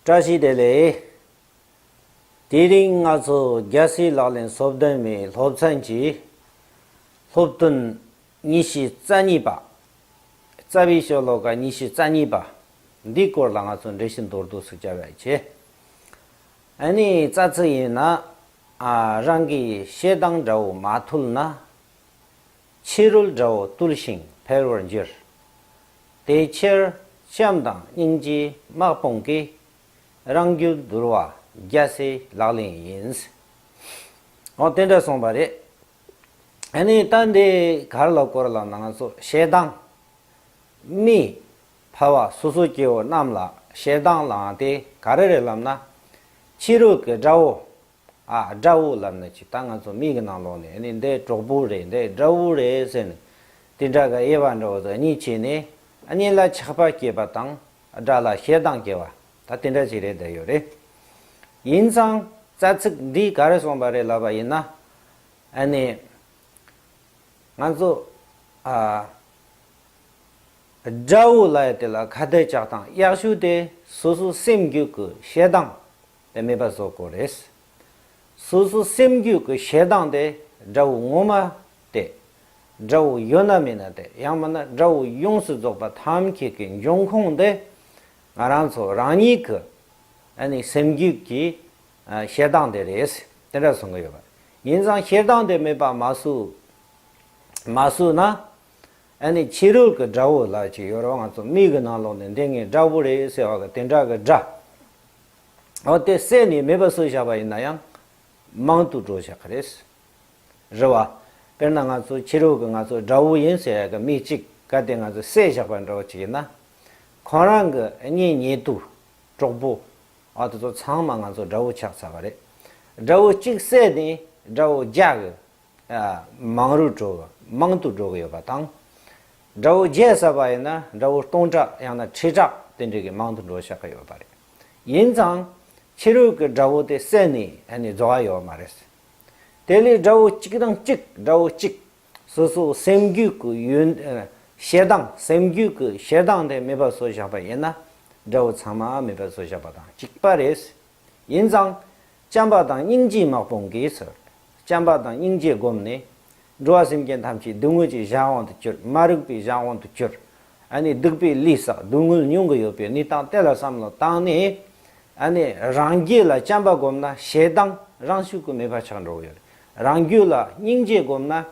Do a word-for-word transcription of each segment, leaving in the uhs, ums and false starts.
བཀྲ་ཤིས་བདེ་ལེགས། དེ་རིང་ང་ཚོ་རྒྱལ་སྲས་ལག་ལེན་སོ་བདུན་མའི་སློབ་ཚན་གྱི་སློབ་ཐུན་ཉི་ཤུ་རྩ་གཉིས་པ། རྩ་བའི་ཤོ་ལོ་ཀ་ཉི་ཤུ་རྩ་གཉིས་པ་འདིའི་སྐོར་ལ་ང་ཚོ་འགྲེལ་བཤད་མདོར་བསྡུས་ཤིག་བྱ་བ་བྱེད། ཨ་ནི་རྩ་ཚིག་ཡིན་ན། ཨ། རང་གི་ཞེ་སྡང་དགྲ་བོ་མ་ཐུལ་ན། ཕྱི་རོལ་དགྲ་བོ་བཏུལ་ཞིང་འཕེལ་བར་འགྱུར། དེ་ཕྱིར་བྱམས་དང་སྙིང་རྗེའི་དམག་དཔུང་གིས། རང་རྒྱུད་འདུལ་བ་རྒྱལ་སྲས་ལག་ལེན་ཡིན། འོ་དེ་འདྲ་གསུངས་པ་རེད། ཨ་ནི་ད་འདི་ག་རེ་ལ་སྐོར་ལབ་ན། ང་ཚོ་ཞེ་སྡང་། མི་ཕལ་བ་སོ་སོ་སྐྱེ་བོ་རྣམས་ལ་ཞེ་སྡང་ལངས་ཏེ་ག་རེ་རེད་ལབ་ན། ཕྱི་རོལ་གྱི་དགྲ་བོ། ཨ། དགྲ་བོ་ལབ་ན་ཅི། ད་ང་ཚོ་མིག་གི་ནང་ལོགས་ནས་ཨ་ནི་འདི་གྲོགས་པོ་རེད། འདི་དགྲ་བོ་རེད་ཟེར་ནས། དེ་འདྲ་གི་དབྱེ་བ་འདྲ་བོ་དང་གཉིས་ཕྱེ་ནས། ཨ། གཉིས་ལ་ཆགས་པ་སྐྱེས་པ་དང་། དགྲ་ལ་ཞེ་སྡང་སྐྱེ་བ། ད་དེ་འདྲ་ཅིག་རེད་བསྡད་ཡོད་རེད། ཡིན་ཙང་རྩ་ཚིག་འདིས་ག་རེ་གསུངས་པ་རེད་ལབ་པ་ཡིན་ན། ཨ་ནི་ང་ཚོ། ཨ། དགྲ་བོ་ལབ་ཡ་དེ་ལ་ཁ་གཏད་བཅག་སྟངས་ཡག་ཤོས་དེ་སོ་སོ་སེམས་རྒྱུད་ཀྱི་ཞེ་སྡང་དེ་མེད་པ་བཟོ་དགོས་རེད། སོ་སོ་སེམས་རྒྱུད་ཀྱི་ཞེ་སྡང་དེ་དགྲ་བོ་ངོ་མ་དེ། དགྲ་བོ་ཡོད་ན་མེད་ན་དེ། ཡང་མིན་ན་དགྲ་བོ་ཡོངས་སུ་རྫོགས་པ་ཐམས་ཅད་ཀྱི་འབྱུང་ཁུངས་དེ་ང་རང་ཚོ་རང་ཉིད་ཀྱི། ཨ་ནི་སེམས་རྒྱུད་ཀྱི། ཨ། ཞེ་སྡང་དེ་རེད། དེ་འདྲ་གསུང་གི་ཡོད་པ། ཡིན་ཙང་ཞེ་སྡང་དེ་མེད་པ་མ་བཟོ། མ་བཟོས་ན། ཨ་ནི་ཕྱི་རོལ་གྱི་དགྲ་བོ་ལབ་ཅིག་ཡོད་རེད་བ། ང་ཚོ་མིག་གི་ནང་ལོགས་ནས་འདི་ངའི་དགྲ་བོ་རེད་ཟེར་བ་གི་དེ་འདྲ་གི་དགྲ། འོ་དེ་བསད་ནས་མེད་པ་བཟོས་བཞག་པ་ཡིན་ན་ཡང་མང་དུ་འགྲོ་བཞག་གི་རེད། རེད་བ། དཔེར་ན་ང་ཚོ་ཕྱི་རོལ་གྱི་ང་ཚོ་དགྲ་བོ་ཡིན་ཟེར་ཡ་གི་མི་གཅིག་ག་དེ་ང་ཚོ་བསད་བཞག་པ་འདྲ་བོ་ཅིག་ཡིན་ན། ཁོང་རང་གི་གཉེན་ཉེ་དུ་གྲོགས་པོ། ཨ། དེ་ཚོ་ཚང་མ་ང་ཚོ་དགྲ་བོ་ཆགས་ཚར་བ་རེད། དགྲ་བོ་གཅིག་བསད་ནས་དགྲ་བོ་བརྒྱ་གི། ཨ། མང་རུ་འགྲོ་གི། མང་དུ་འགྲོ་གི་ཡོད་པ་དང་། དགྲ་བོ་བརྒྱ་བསད་པ་ཡིན་ན་དགྲ་བོ་སྟོང་ཕྲག་ཡང་ན་ཁྲི་ཕྲག་དེ་འདྲ་གི་མང་དུ་འགྲོ་བཞག་གི་ཡོད་པ་རེད། ཡིན་ཙང་ཕྱི་རོལ་གྱི་དགྲ་བོ་དེ་བསད་ནས་ཨ་ནི་རྫོགས་པ་ཡོད་མ་རེད། དེ་ལས་དགྲ་བོ་གཅིག་དང་གཅིག་དགྲ་བོ་གཅིག་སོ་སོ་སེམས་རྒྱུད་ཀྱི་ཡོན། ཨ། ཞེ་སྡང་། སེམས་རྒྱུད་ཀྱི་ཞེ་སྡང་དེ་མེད་པ་བཟོས་བཞག་པ་ཡིན་ན། དགྲ་བོ་ཚང་མ་མེད་པ་བཟོས་བཞག་པ་དང་གཅིག་པ་རེད། ཡིན་ཙང་བྱམས་པ་དང་སྙིང་རྗེའི་དམག་དཔུང་གིས་ཟེར། བྱམས་པ་དང་སྙིང་རྗེ་བསྒོམས་ནས། འགྲོ་བ་སེམས་ཅན་ཐམས་ཅད་སྡུག་བསྔལ་གྱི་གཞན་དབང་དུ་གྱུར། མ་རིག་པའི་གཞན་དབང་དུ་གྱུར། ཨ་ནི་སྡིག་པའི་ལས་བསགས། སྡུག་བསྔལ་མྱོང་གི་ཡོད་པའི་གནས་སྟངས་དེ་ལ་བསམ་བློ་བཏང་ནས། ཨ་ནི་རང་རྒྱུད་ལ་བྱམས་པ་བསྒོམས་ན་ཞེ་སྡང་རང་ཤུགས་ཀྱིས་མེད་པ་ཆགས་འགྲོ་གི་ཡོད་རེད། རང་རྒྱུད་ལ་སྙིང་རྗེ་བསྒོམས་ན།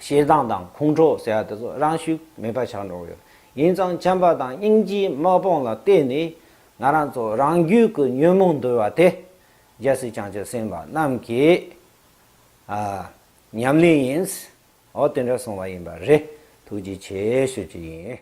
ཞེ་སྡང་དང་ཁོང་ཁྲོ་ཟེར་བ་དེ་ཚོ་རང་ཤུགས་མེད་པ་ཆགས་འགྲོ་གི་ཡོད། ཡིན་ཙང་བྱམས་པ་དང་སྙིང་རྗེའི་དམག་དཔུང་ལ་བརྟེན་ནས་ང་རང་ཚོ་རང་རྒྱུད་ཀྱི་ཉོན་མོངས་འདུལ་བ་དེ་རྒྱལ་སྲས་བྱང་ཆུབ་སེམས་དཔའ་རྣམས་ཀྱི། ཨ། ཉམས་ལེན་ཡིན། འོ་དེ་འདྲ་གསུངས་པ་ཡིན་པ་རེད། ཐུགས་རྗེ་ཆེ་ཞུ་རྒྱུ་ཡིན།